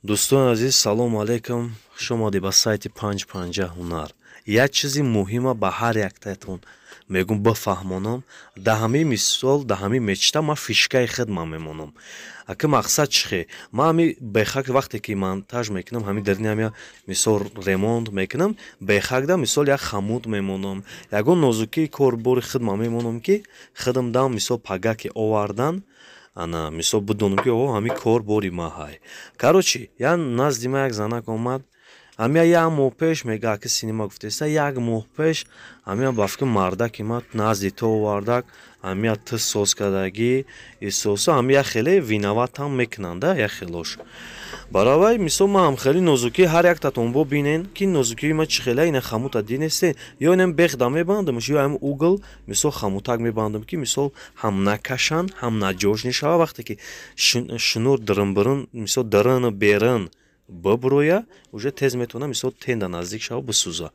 Дӯстони азиз, салому алайкум. Хуш омадед ба сайти Панҷ Панҷа Ҳунар. Як чизи муҳима ба ҳар яктаятон мегӯм, бифаҳмонам. Да ҳамин мисол, да ҳамин мечта ман фишкаи хидмат мемонам. Ака, мақсад чӣ хе? Ман ҳами бехак вақте ки монтаж мекунам, ҳамин дарини ҳами, мисол, ремонт мекунам, бехакда, мисол, як хамут мемонам, ягон нозукии корбори хидмат мемонам, ки хидм дам, мисол, пага ки овардан, ана, мисол, бидонам, ки о, ҳамин кор бори ма ҳай. Короче, я назди ма як занак омад. Ҳамия як моҳ пеш мега, аки синема гуфтеста, як моҳ пеш ҳамия ба фикр мардаки ма назди то овардак, ҳамия ту соз кардагӣ исосу ҳамия хеле виноватам мекунанда як хелош. Баравай, мисол, ман ҳам хеле нозукӣ ҳар яктатон бо бинен, ки нозукии ма чӣ хела. Ина хамута динесте, ё инам бехда мебандамш, ё ҳам угол, мисол, хамутак мебандам, ки, мисол, ҳам накашанд, ҳам наҷош нешава. Вақте ки шунур диринбирин, мисол, дирину берин биброя, уже тез метавона, мисол, тенда наздик шава, бисӯза.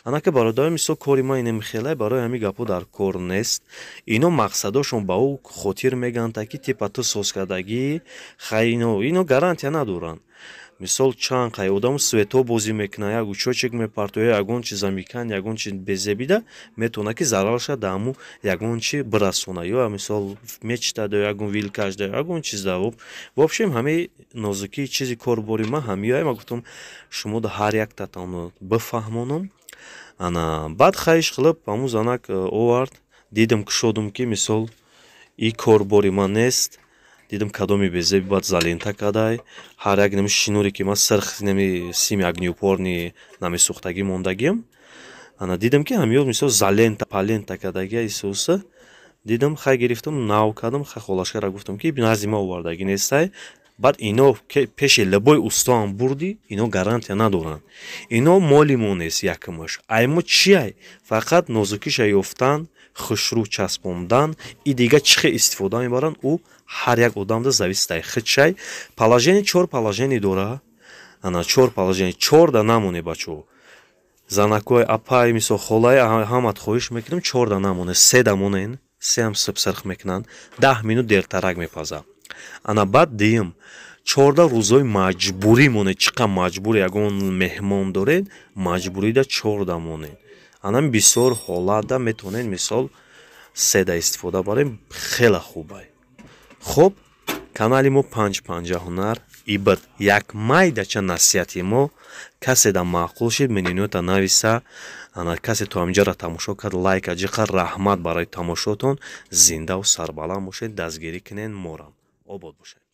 Анака, бародари, мисол, кори ма инем хелай. Барои ҳамин гапҳо дар кор нест. Ино мақсадошон ба ӯ хотир мегӯянд, ки типа ту соз кардагӣ. Хай, ино гарантия надоранд. Мисол, чанд қай одам свето бозӣ мекунад, як учочек мепартоя, ягон чи замикан, ягон чи безебида метавона, ки зарарша да ҳаму ягон чи бирасона, ё, мисол, мечитад, ё ягон вилкашда, ягон чизда. В общем, ҳамаи нозукии чизи корбори ма ҳамиёя. Ма гуфтам, шумо да ҳар яктатон бифаҳмонам. Ана баъд хаиш қилиб ҳамун занак овард. Дидам, кушодум, ки, мисол, и корбори ман нест. Дидам, кадоми безеби баъд залента кадай. Ҳар як нами шинуре, ки ман сирх нами сими огнеупорный намесӯхтагӣ мондагиам. Ана дидам, ки ҳамиё, мисол, залента палента кардагия исоса. Дидам, хай, гирифтам, нав кардам. Хай, холашкара гуфтам, ки назди ма овардагӣ нестай. Баъд ино пеши либои устоам бурдӣ, ино гарантия надоранд. Ино моли мо нест. Якумаш, ай мо чиай? Фақат нозукиша ёфтан, хушрӯ часпондан. И дига чӣ хел истифода мебаранд, ӯ ҳар як одамда зависит ай худшай. Положение, чор положение дора. Ана чор положение, чорда намоне, бачаҳо, занакҳои, апай, мисол, холаи, ҳамат хоҳиш мекунам, чорда намоне, седа монен. Сеам сибсирх мекунанд, 10 минут дертарак мепазад. Ана баъд диюм, 14 рӯзҳои маҷбурӣ монед. Чӣ қад маҷбур, ягон меҳмон доред, маҷбурида 14 монед. Анам бисёр ҳолатда метавонед, мисол, седа истифода барем, хеле хубай. Хуб, канали мо Панҷ Панҷа Ҳунар ибад. Як майдача насиҳати мо каседа маъқул шид, менинӯта нависа. Ана касе то ҳаминҷаро тамошо кард, лайка ҷиқа. Раҳмат барои тамошотон. Зиндаву сарбаланд бошед, дастгирӣ кунед морам. Обод бошед.